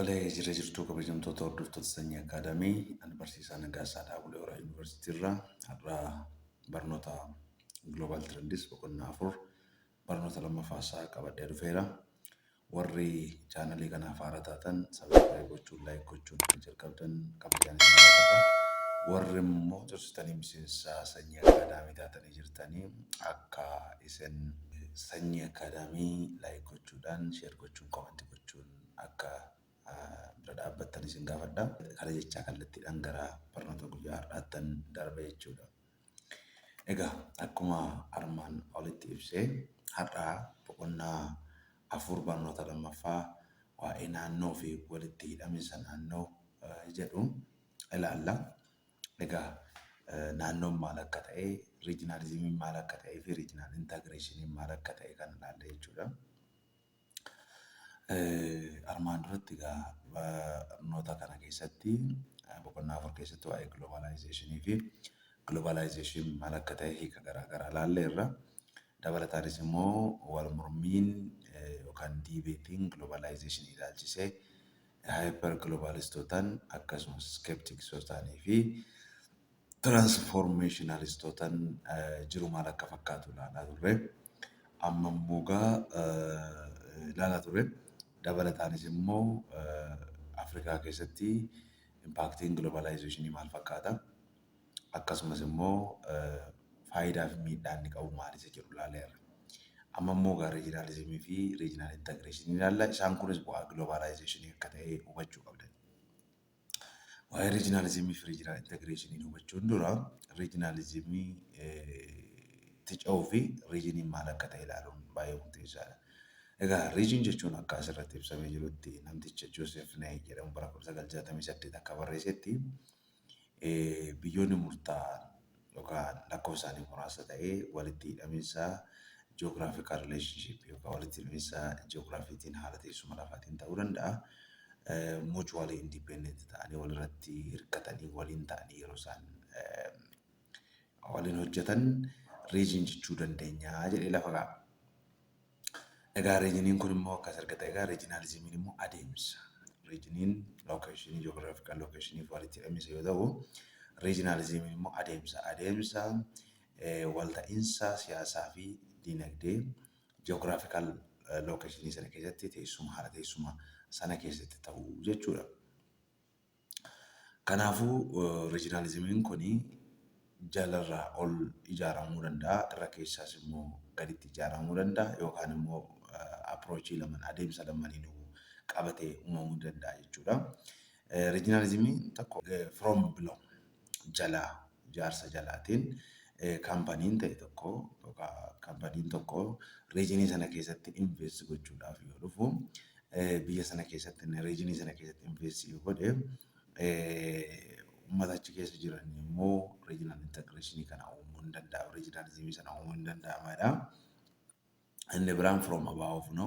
Tolee, jirra jirtuu kabajamtoota hordoftoota Sanyii Akaadaamii. Ani barsiisaa Nagaasaa Dhaabulee Horaa Yuunivarsiitii irraa har'a barnoota Global Trends boqonnaa 4 barnoota lammaffaa isaa qabadhee dhufeera. Warri chaanalii kanaaf haaraa taatan subscribe gochuun, like gochuun akka jalqabdan kabajaan isin gaafadha. Warri immoo tursitanii miseensa Sanyii Akaadaamii taatanii jirtanii akka isin Sanyii Akaadaamii like gochuudhaan, share gochuun, comment gochuun akka bira dhaabbattan isin gaafadha. Kana jechaa kallattiidhaan gara barnoota guyyaa har'aattan darba jechuudha. Egaa akkuma armaan olitti ibse har'a boqonnaa 4 barnoota lammaffaa waa'ee naannoo fi walitti hidhaminsa naannoo jedhu ilaalla. Egaa naannoon maal akka ta'e, riijinaalizimiin maal akka ta'ee fi regional integrationiin maal akka ta'e kan ilaalla jechuudha. Armaan duratti egaa barnoota kana keessatti boqonnaa 4 keessatti waa'ee globalization fi globalization maal akka ta'e hiika garaa garaa ilaalleerra. Dabalataanis immoo wal mormiin yookaan debateiin globalization ilaalchisee hyper globalistootaan akkasumas skepticsotaanii fi transformationalistootaan jiru maal akka fakkaatu ilaalaa turre. Amma immoo egaa ilaalaa turre. Dabalataanis immoo Afrikaa keessatti impactiin globalizationii maal fakkaata? Akkasumas immoo faayidaa fi miidhaa inni qabu maal isa jedhu ilaaleerra. Amma immoo egaa regionalismii fi regional integrationii ilaalla. Isaan kunis bu'aa globalizationii akka ta'e hubachuu qabdan. Waa'ee regionalismii fi regional integrationii hubachuun dura regionalismii itti ce'uu fi regioniin maal akka ta'e ilaaluun baay'ee murteessaadha. Egaa region jechuun akka asirratti ibsamee jirutti namticha Joseph Nye jedhamu bara 1968 akka barreessetti biyyoonni murtaa'an yookaan lakkoofsa isaanii muraasa ta'e walitti hidhaminsa geographical relationship yookaan walitti hidhaminsa ji'oogiraafiitiin, haala teessuma lafaatiin ta'uu danda'a. Mutually independent ta'anii, walirratti hirkatanii, waliin ta'anii yeroo isaan waliin hojjetan region jechuu dandeenya jedhee lafa kaa'a. Egaa regioniin kun immoo akkas erga ta'e, egaa regionalismiin immoo adeemsa. Regioniin locationii, geographical locationii fi walitti hidhaminsa yoo ta'u, regionalismiin immoo adeemsa. Adeemsa walta'iinsa siyaasaa fi dinagdee geographical locationii sana keessatti, teessuma, haala teessuma sana keessatti ta'u jechuudha. Kanaafuu regionalismiin kun jalarraa ol ijaaramuu danda'a, irra keessaas immoo gaditti ijaaramuu danda'a yookaan immoo approachii lamaan, adeemsa lamaniinuu qabatee uumamuu danda'a jechuudha. Regionalismiin tokko from below, jalaa, ijaarsa jalaatiin kaampaniin ta'e tokko yookaan kaampaniin tokko regionii sana keessatti invest gochuudhaaf yoo dhufu, biyya sana keessatti, regionii sana keessatti invest yoo godhe, uummata achi keessa jiran immoo regional integrationii kana uumuu hin danda'amu. Regionalismii sana uumuu hin danda'amadha. Inni biraan from above no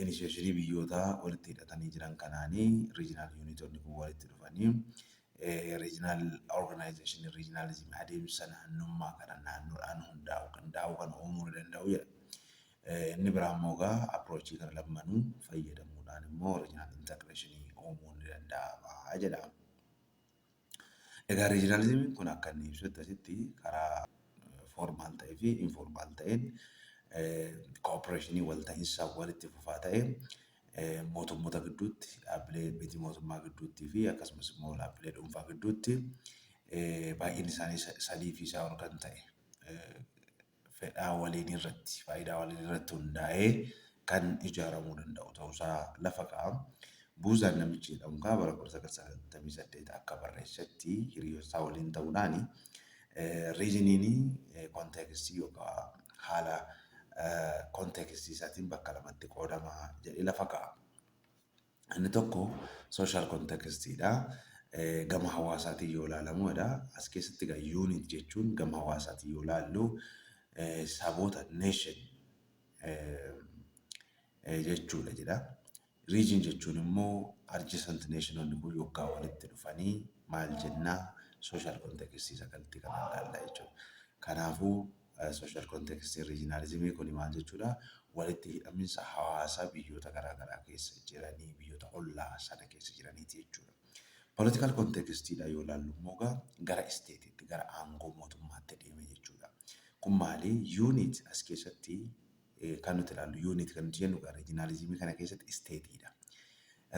initiationii biyyoota walitti hidhatanii jiran kanaanii regional unitoonni kun walitti dhufanii regional organization, regionalism, adeemsa naannummaa kana naannoodhaan hundaa'u qindaa'uu kan uumuu ni danda'u jedha. Inni biraa immoo egaa approachii kana lamanuu fayyadamuudhaan immoo regional integration uumuun ni danda'ama jedha. Egaa regionalismiin kun akka inni ibsutti asitti karaa formal ta'ee fi informal ta'een cooperationii, walta'iinsa walitti fufaa ta'e mootummoota gidduutti, dhaabbilee miti mootummaa gidduuttii fi akkasumas immoo dhaabbilee dhuunfaa gidduutti baay'inni isaanii sadii fi isaa ol kan ta'e fedhaa waliin irratti, faayidaa waliin irratti hundaa'ee kan ijaaramuu danda'u ta'uusaa lafa kaa'a. Buuzaan namichi jedhamu kaa bara 1998 akka barreessetti hiriyoota waliin ta'uudhaan regioniin contextii yookaan haala contextii isaatiin bakka lamatti qoodama jedhee lafa kaa'a. Inni tokko social contextiidha. Gama hawaasaatiin yoo ilaalamudha. As keessatti egaa unit jechuun gama hawaasaatiin yoo ilaallu saboota, nation jechuudha jedha. Region jechuun immoo adjacent nationoonni kun yoggaa walitti dhufanii maal jennaa, social contextii sagaltii kana ilaalla jechuudha. Kanaafuu Social context regionalismii kun maal jechuudha? Walitti hidhaminsa hawaasaa biyyoota garaagaraa keessa jiranii, biyyoota ollaa sana keessa jiraniiti jechuudha. Political contextiidha yoo ilaallu immoo egaa gara stateitti, gara aangoo mootummaatti deeme jechuudha. Kun maali? Unit as keessatti kan nuti ilaallu, unit kan nuti jennu regionalismii kana keessatti stateiidha.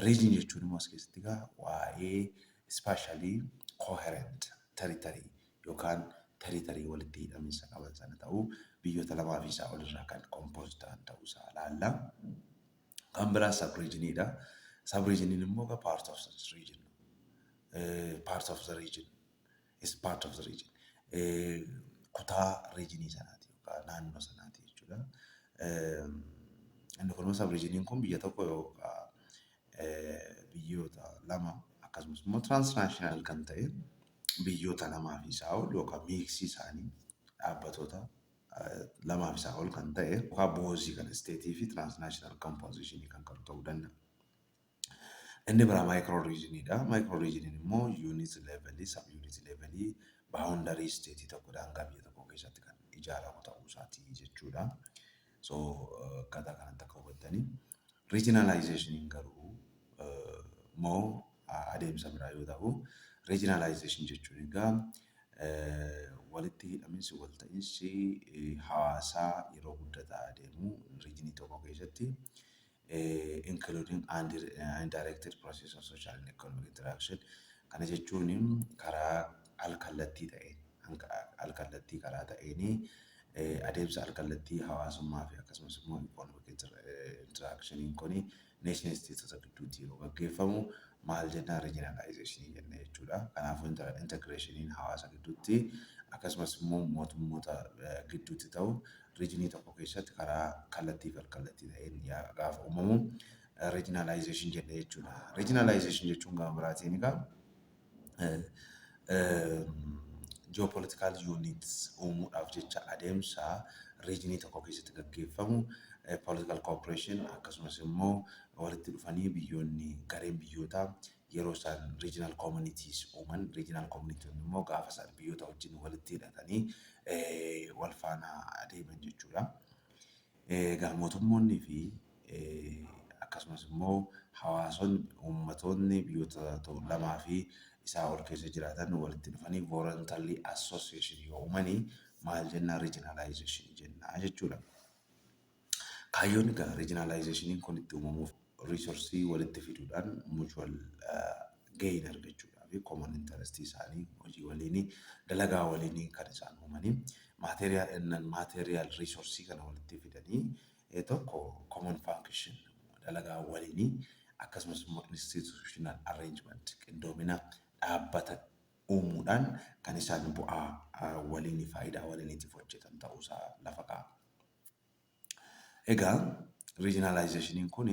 Region jechuun immoo as keessatti egaa waa'ee spatially coherent territory yookaan territory walitti hidhaminsa qaban sana ta'uu, biyyoota lamaa fi isaa olirraa kan compose ta'an ta'uu isaa ilaalla. Kan biraa sub-regioniidha. Sub-regioniin immoo egaa part of the region. Part of the region is part of the region. Kutaa regionii sanaati yookaan naannoo sanaati jechuudha. Inni kun immoo sub-regioniin kun biyya tokko yookaan biyyoota lama, akkasumas immoo transnational kan ta'e biyyoota lamaa fi isaa ol yookaan mixii isaanii dhaabbatoota lamaa fi isaa ol kan ta'e yookaan bothii kan stateii fi transnational compositionii kan qabu ta'uu danda'a. Inni biraa micro regioniidha. Micro regioniin immoo unit levelii, sub unit levelii, boundary stateii tokko, daangaa biyya tokko keessatti kan ijaaramu ta'uu isaati jechuudha. So akkaataa kanatti akka hubattanii. Regionalizationiin garuu immoo adeemsa biraa yoo ta'u, regionalization jechuun egaa walitti hidhaminsi, walta'iinsi hawaasaa yeroo guddataa adeemu regionii tokko keessatti, including undirected process of social and economic interaction. Kana jechuun karaa alkallattii ta'een, alkallattii karaa ta'een, adeemsa alkallattii hawaasummaa fi akkasumas immoo economic interactioniin kun nation stateota gidduutti yeroo gaggeeffamu maal jennaan? Regionalization jenna jechuudha. Kanaafuu integrationiin hawaasa gidduutti akkasumas immoo mootummoota gidduutti ta'u regionii tokko keessatti karaa kallattii fi alkallattii ta'een gaafa uumamu regionalization jenna jechuudha. Regionalization jechuun gama biraatiin egaa geopolitical units uumuudhaaf jecha adeemsa regionii tokko keessatti gaggeeffamu, political cooperation, akkasumas immoo walitti dhufanii biyyoonni, gareen biyyootaa yeroo isaan regional communities uuman, regional communities immoo gaafa isaan biyyoota wajjin walitti hidhatanii wal faana adeeman jechuudha. Egaa mootummoonni fi akkasumas immoo hawaasonni, uummattoonni biyyoota lamaa fi isaa ol keessa jiraatan walitti dhufanii voluntary association yoo uumanii maal jennaa? Regionalization jennaa jechuudha. Kaayyoon egaa regionalizationiin kun itti uumamuuf resourceii walitti fiduudhaan mutual gain argachuudhaa fi common interest isaanii, hojii waliinii, dalagaa waliinii kan isaan uumanii, material material resourceii kana walitti fidanii tokko common function, dalagaa waliinii, akkasumas immoo institutional arrangement, qindoomina dhaabbata uumuudhaan kan isaan bu'aa waliinii, faayidaa waliiniitiif hojjetan ta'uusaa lafa kaa'a. Egaa regionalizationiin kun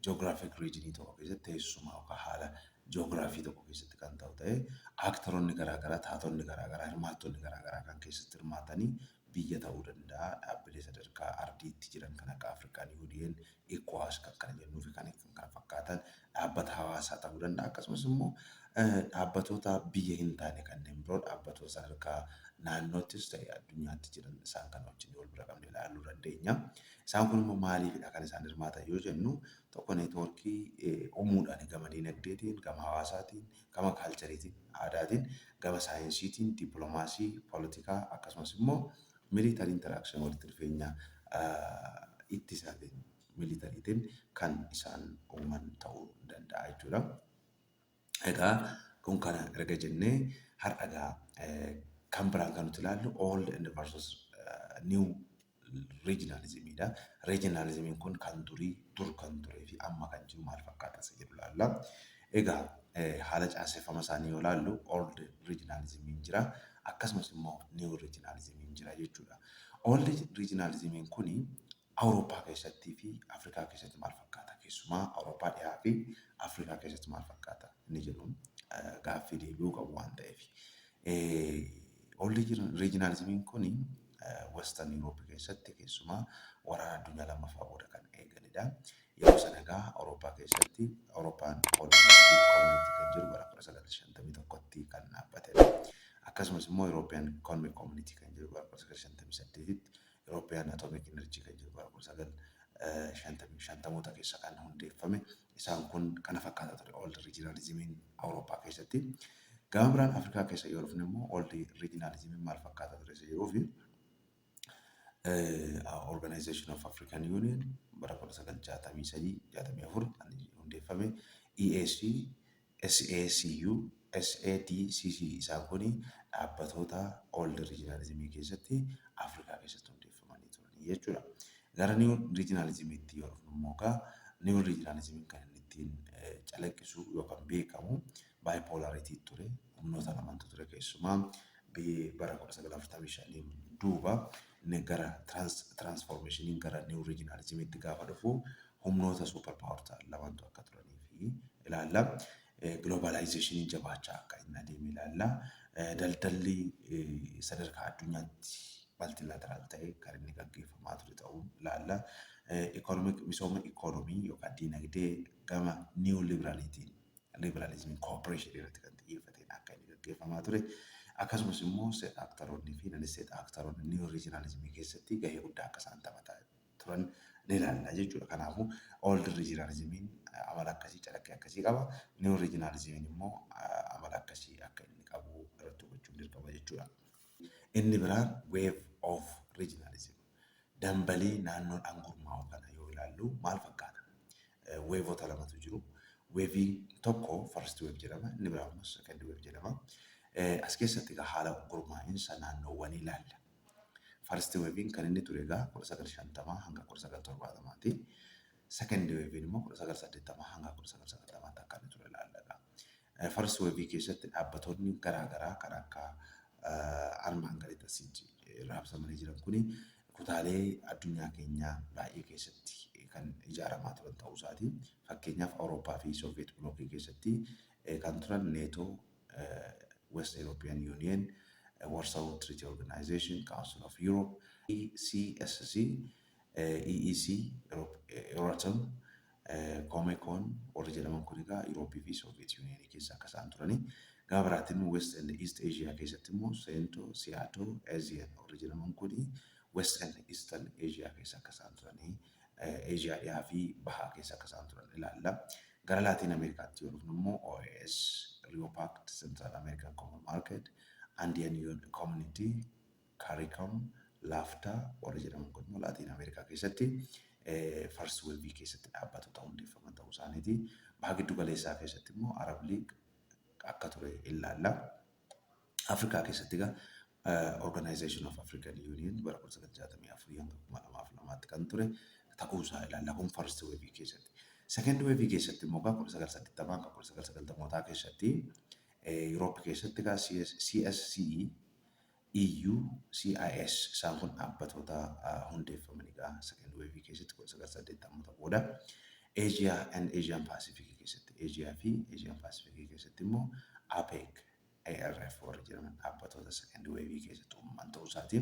geographic regionii tokko keessatti, teessuma yookaan haala ji'oogiraafii tokko keessatti kan ta'u ta'ee, actoroonni garaagaraa, taatonni garaagaraa, hirmaattonni garaagaraa kan keessatti hirmaatanii biyya ta'uu danda'a. Dhaabbilee sadarkaa ardiitti jiran kan akka African Union, ECOWAS kan kana jennuu fi kan kana fakkaatan, dhaabbata hawaasaa ta'uu danda'a. Akkasumas immoo dhaabbatoota biyya hin taane kanneen biroo, dhaabbatoota sadarkaa naannoottis ta'e addunyaatti jiran, isaan kana wajjin wal bira qabnee ilaaluu dandeenya. Isaan kun immoo maaliifidha kan isaan hirmaatan yoo jennu, tokko networkii uumuudhaan gama dinagdeetiin, gama hawaasaatiin, gama cultureiitiin, aadaatiin, gama saayinsiitiin, dippiloomaasii, poolitikaa, akkasumas immoo military interaction, walitti dhufeenya ittisaatiin, militaryitiin kan isaan uuman ta'uu danda'a jechuudha. Egaa kun kana erga jennee, har'a egaa kan biraan kan nuti ilaallu old and versus new regionalismiidha. Regionalismiin kun kan durii, dur kan turee fi amma kan jiru maal fakkaata isa jedhu ilaalla. Egaa haala caaseffama isaanii yoo ilaallu, old regionalismiin jira, akkasumas immoo new regionalismiin jira jechuudha. Old regionalismiin kuni Awurooppaa keessattii fi Afrikaa keessatti maal fakkaata? Keessumaa Awurooppaa dhihaa fi Afrikaa keessatti maal fakkaata? Inni jedhu gaaffii deebi'uu qabu waan ta'eef. Old regionalismiin kuni Western Europe keessatti keessumaa waraana addunyaa lammaffaa booda kan eegalidha. Yeroo sana egaa Awurooppaa keessatti Awurooppaan Community kan jiru bara 1951tti kan dhaabbatedha. Akkasumas immoo Akkasumas immoo European Economic Community kan jedhu bara 1958tti, European Atomic Energy kan jedhu bara 1950moota keessa kan hundeeffame, isaan kun kana fakkaata ture old regionalismiin Awurooppaa keessatti. Gama biraan Afrikaa keessa yoo dhufne immoo old regionalismiin maal fakkaata ture isa jedhuu fi Organization of African Union bara 1963, 64 kan hundeeffame, EAC, SACU, SADCC, isaan kun dhaabbatoota old regionalismii keessatti Afrikaa keessatti hundeeffamanii turanii jechuudha. Gara new regionalismiitti yoo dhufnu immoo egaa new regionalismiin kan inni ittiin calaqqisu yookaan beekamu bipolarity ture. Humnoota lamantu ture, keessumaa bara 1945 duuba gara transformationiin gara new regionalismiitti gaafa dhufu humnoota super power ta'an lamantu akka turanii fi ilaalla. Globalizationiin jabaachaa akka inni adeeme ilaalla. Daldalli sadarkaa addunyaatti multilateral ta'e kan inni gaggeeffamaa ture ta'uu ilaalla. Economic misooma ikoonomii yookaan diinagdee gama new liberalitiin, liberalismiin cooperation irratti kan xiyyeeffateen akka inni gaggeeffamaa ture. Akkasumas immoo state actoroonni fi non state actoroonni new regionalismii keessatti gahee guddaa akka isaan taphataa turan ni ilaalla jechuudha. Kanaafuu old regionalismiin amala akkasii, calaqqee akkasii qaba. New regionalismiin immoo amala akkasii akka inni qabu irratti hubachuun dirqama jechuudha. Inni biraan wave of regionalism, dambalii naannoodhaan gurmaa'u kana yoo ilaallu maal fakkaata? Waveota lamatu jiru. Waveiin tokko first wave jedhama, inni biraa immoo second wave jedhama. As keessatti egaa haala gurmaa'insa naannoowwanii ilaalla. First waveiin kan inni ture egaa 1950 hanga 1970ti. Second waveiin immoo 1980 hanga 1990tti akka inni ture ilaalla. First wave keessatti dhaabbattoonni garaagaraa kan akka armaan gaditti asitti raabsamanii jiran kuni kutaalee addunyaa keenyaa baay'ee keessatti kan ijaaramaa turan ta'uu isaati. Fakkeenyaaf, Awurooppaa fi Soviet Blocii keessatti kan turan NATO, West European Union, Warsaw Treaty Organization, Council of Europe, CSC, EEC, Euratom, Comecon warri jedhaman kun egaa Yurooppii fi Soviet Union keessa akka isaan turani. Gama biraatiin immoo West and East Asia keessatti immoo CENTO, SEATO, ASEAN warri jedhaman kuni West and Eastern Asia keessa akka isaan turanii, Asia dhiyaa fi bahaa keessa akka isaan turan ilaalla. Gara Laatiin Ameerikaatti yoo dhufnu immoo OAS, Rio Pact, Central American Common Market, Andean Union Community, CARICOM, LAFTA warri jedhaman kun immoo Laatiin Ameerikaa keessatti first wave keessatti dhaabbatoota hundeeffaman ta'uu isaaniiti. Baha giddu galeessaa keessatti immoo Arab League akka ture ilaalla. Afrikaa keessatti egaa Organization of African Union bara 1964 hanga 2002tti kan ture ta'uusaa ilaalla. Kun first wave keessatti. Second wave keessatti immoo egaa 1980 hanga 1990 keessatti Europe keessatti egaa CSCE, EU, CIS, isaan kun dhaabbatoota hundeeffaman egaa second wave keessatti 1980 booda. Asia and Asian Pacific keessatti, Asia fi Asian Pacific keessatti immoo APEC, ARF warri jedhaman dhaabbatoota second wave keessatti uumaman ta'uu isaati.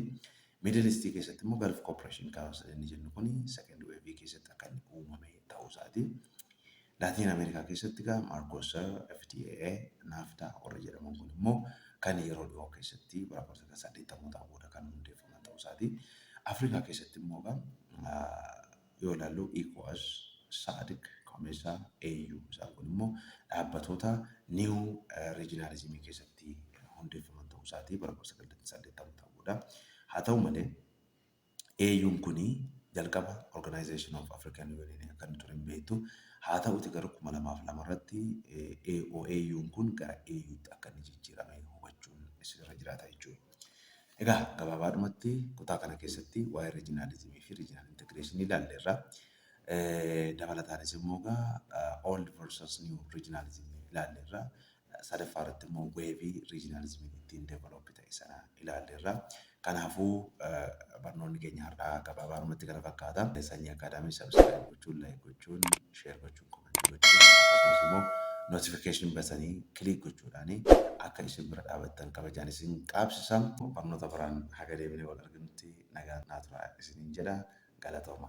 Middle East keessatti immoo Gulf Cooperation Council inni jennu kuni second wave keessatti akka inni uumame ta'uu isaati. Laatiin Ameerikaa keessatti egaa Mercosur, FTAA, NAFTA warri jedhaman kun immoo kan yeroo dhiyoo keessatti bara 1980 booda kan hundeeffaman ta'uu isaati. Afrikaa keessatti immoo egaa yoo ilaallu ECOWAS, SADC, COMESA, AU, isaan kun immoo dhaabbatoota new regionalismii keessatti hundeeffaman ta'uu isaatii bara 1980 booda. Haa ta'u malee, AU'n kuni jalqaba Organization of African Union akka inni ture hin beektu. Haa ta'uti garuu 2002 irratti OAU'n kun gara AU'tti akka inni jijjiirame hubachuun isinirra jiraata jechuudha. Egaa gabaabaadhumatti kutaa kana keessatti waa'ee regionalismii fi regional integrationii ilaalleerra. Dabalataanis immoo egaa old versus new regionalism ilaalleerra. Sadaffaa irratti immoo waveii regionalismiin ittiin develop ta'e sana ilaalleerra. Kanaafuu barnoonni keenya har'aa gabaabaadhumatti kana fakkaata. Sanyii Akaadaamii subscribe gochuun, like gochuun, share gochuun, commentii gochuun, akkasumas immoo notification buttonii click gochuudhaan akka isin bira dhaabattan kabajaan isin qaabsisa. Barnoota biraan haga deebinee wal arginutti nagaan naa turaa isiniin jedha. Galatooma.